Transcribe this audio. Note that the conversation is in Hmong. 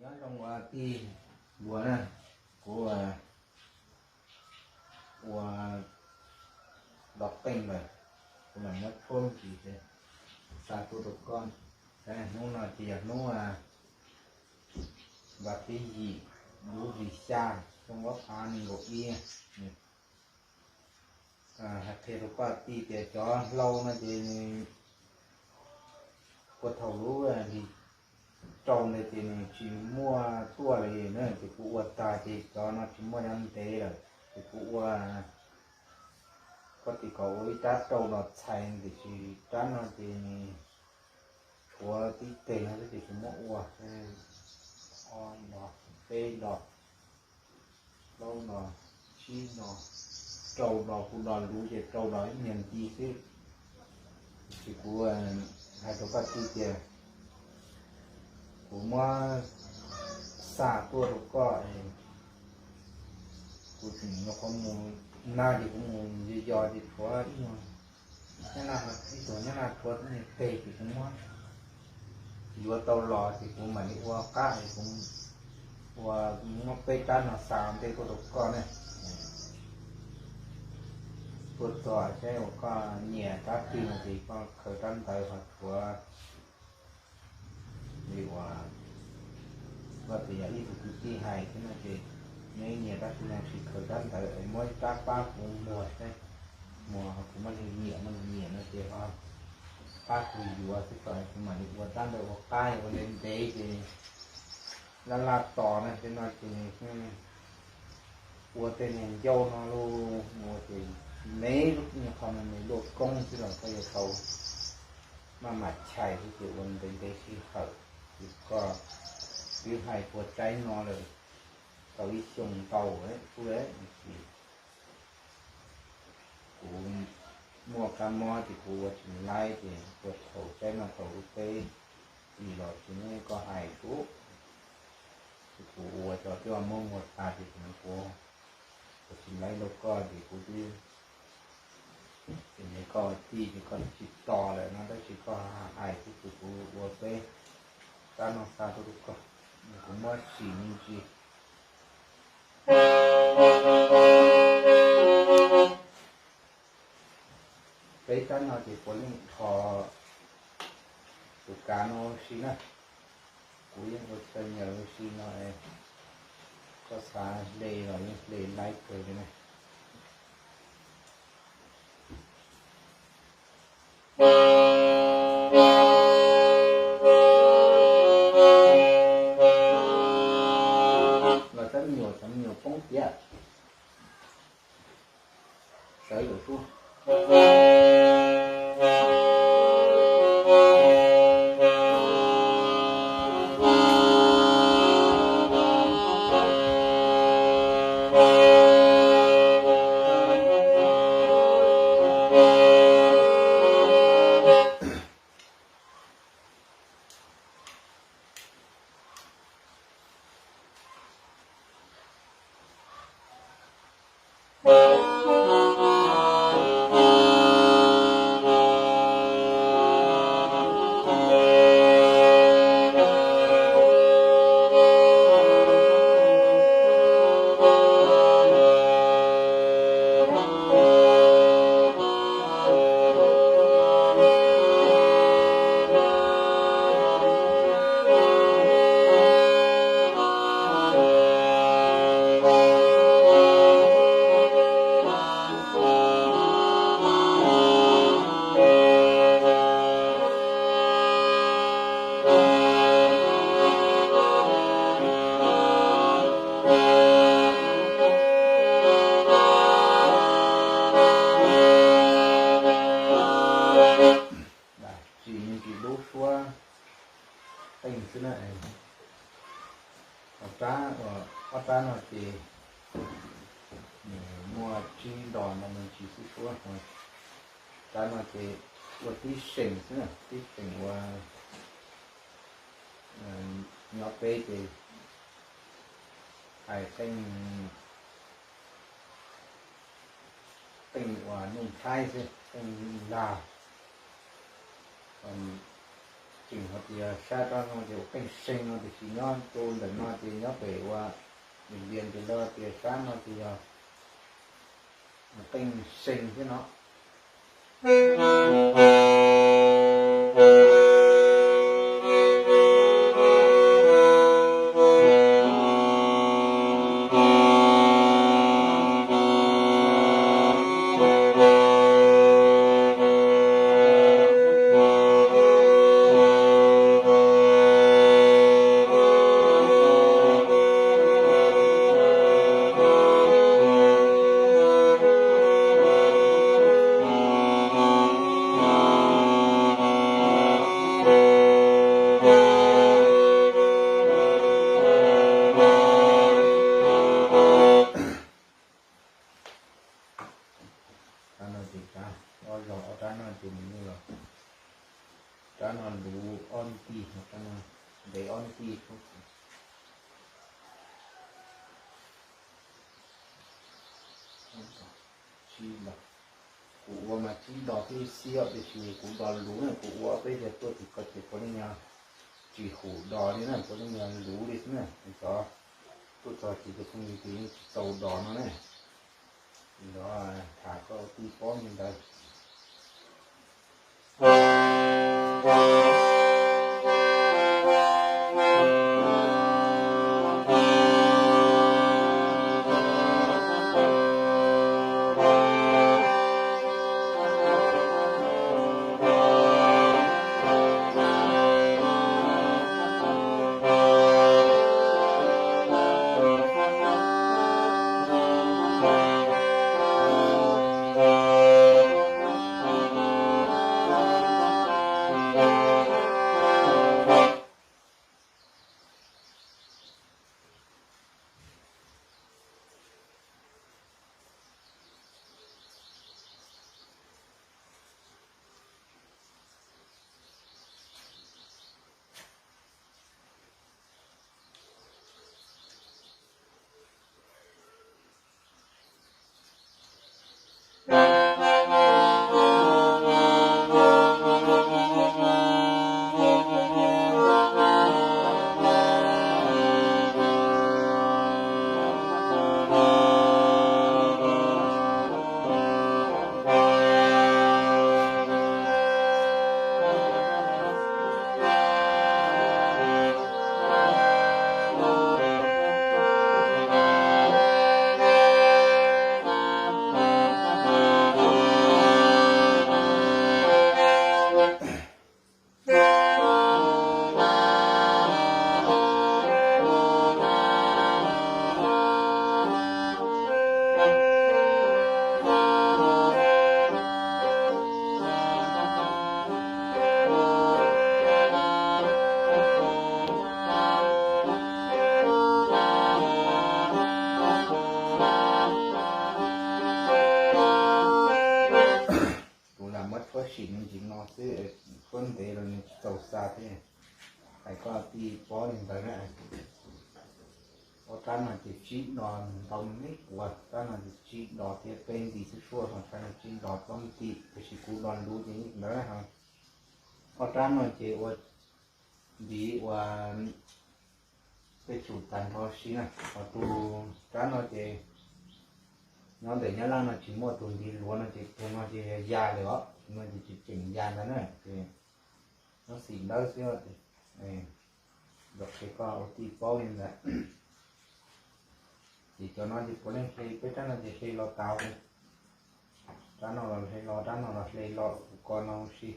Nyob zoo ua tij npua na, kuv ua los qeej lawm, kuv lam muab tshuab ntsis thiab xa tuaj rau koj. Hnub no ces yog hnub vas thib yim lub hlis xya xyoo ob phav nees nkaum ib. Hais qhia rau koj tij tias cov hlau no ces nws puag thaum lub hlis rau ntawd ces nws tsis muaj tuaj li na, ces kuv ua tag ces cov no tsis muaj nyob ntev lawm ces kuv ua, koj tij kom ua ib rab rau no txhais, tiam sis rab no ces nws tshuav tib teg no xwb ces kuv muab ua ob no, peb no, plaub no, tsib no, rau no, kuv no luv ces rau no ib nyuag nti xwb. Ces kuv hais rau koj tij tias kuv muab xa tuaj rau koj, kuv tseem nyuam qhuav mus na ces kuv mus yos yos ces tshuav ib nyuag, ib tug nyob na tshuav ib nyuag teg ces kuv muab yuav tau los ces kuv mam li ua qab es kuv ua, muab peb rab no xa ntej tuaj rau koj ne. Tuaj txog saib uas koj nyiam rab twg no ces koj khaws rab ntawd ho tshuav li uas koj tias yog ib tug kwv tij hais thiab no ces neb nyiam rab twg no tsis khaws rab ntawd es muab ib rab pab kuv muag saib, muag kuv muab nws nyiam, muab nws nyiam no ces ho pab kuv yuav xwb kom kuv mam li ua rab ntawd ua qab ua ntev ntev ces laj laj tos na, tej no ces nws ua tej niag ncauj no los ua ces me lub qho me me luaj koob xwb los koj yuav tau maj mam chais xwb ces ua ntev ntev sij hawm. Ces koj twb hais puas tsaib no lawm tau ib xyoo ntau lawm xwb ces kuv muaj kab mob ces kuv ua tsis laib ces puas thaum tsaib no thaum lub peb hlis los ces neb koj hais kuv, ces kuv ua tso twb muab muag tas ces kuv ua tsis laib rau koj ces kuv twb, ces neb koj tij ces koj tsis tos lawm no tab sis koj hais xwb ces kuv ua peb rab no xa tuaj rau koj, kuv muab sim me ntsis. Peb rab no ces puav leej rho tus kav no ua si na. Kuv yeej ua chaw nyaws ua si no, koj xav hle los yeej hle laib kawg li na. Los cov me nyuam, cov me nyuam poob tiav. Txawv yuav suab. Tsis me ntsis lub suab qeej xwb na. Ho rab, ob rab no ces nws muaj tsib nto no me ntsis xwb suab. Rab no ces ua tib seem xwb na, tib seem ua nyob peb ces hais qeej, qeej uas nuj thaib xwb, qeej lag. Tseem hais tias sab rab no ces ua qeej see no, tiam sis nyob rau ntawm no ces nyob pem ua Điện Biên ces lawv tias sab no ces yog qeej see thiab no. Rab no ces rab, ob zog ob rab no ces nws yeej los, rab no luv ob ntij, rab no ntev ob ntij. Tsib dos, kuv ua mas tsib dos thiab ib xiab, tiam sis kuv do luv na, kuv ua peb cov tuaj tim ko ces puav leej yog tsis hum dos li na, puav leej yog luv li xwb na. Cov tuaj txog ces cov phooj ywg ces yeej tsis tau dos no na. Li ntawd tham koj ua tij paub li ntawd. Kuv lam muab tshuab sim me ntsis no xwb, tshuab ntev los nws tsis txaus xa thiab. Hais koj tij paub li ntawd na. Ob rab no ces tsib dos ntau me quav, rab no ces tsib dos thiab peb nti xwb suab, ho rab no tsib dos plaub nti, tiam sis kuv do luv ces yeej ntawd na. Ob rab no ces ua ntiv ua tej tsum tag nrho si na, ho tus rab no ces nyob ntawm Nyab Laj no tsis muaj tus ntiv luav no ces tus no ces yog ya lawm os, tus no ces tseem ya ntawd na, ces nyob xim dawb xwb. Los qhia koj ua tij paub li ntawd. Ces cov no ces puav leej hle, peb rab no ces hle los tau, rab no los hle los, rab no los hle los, ua ko no ua si.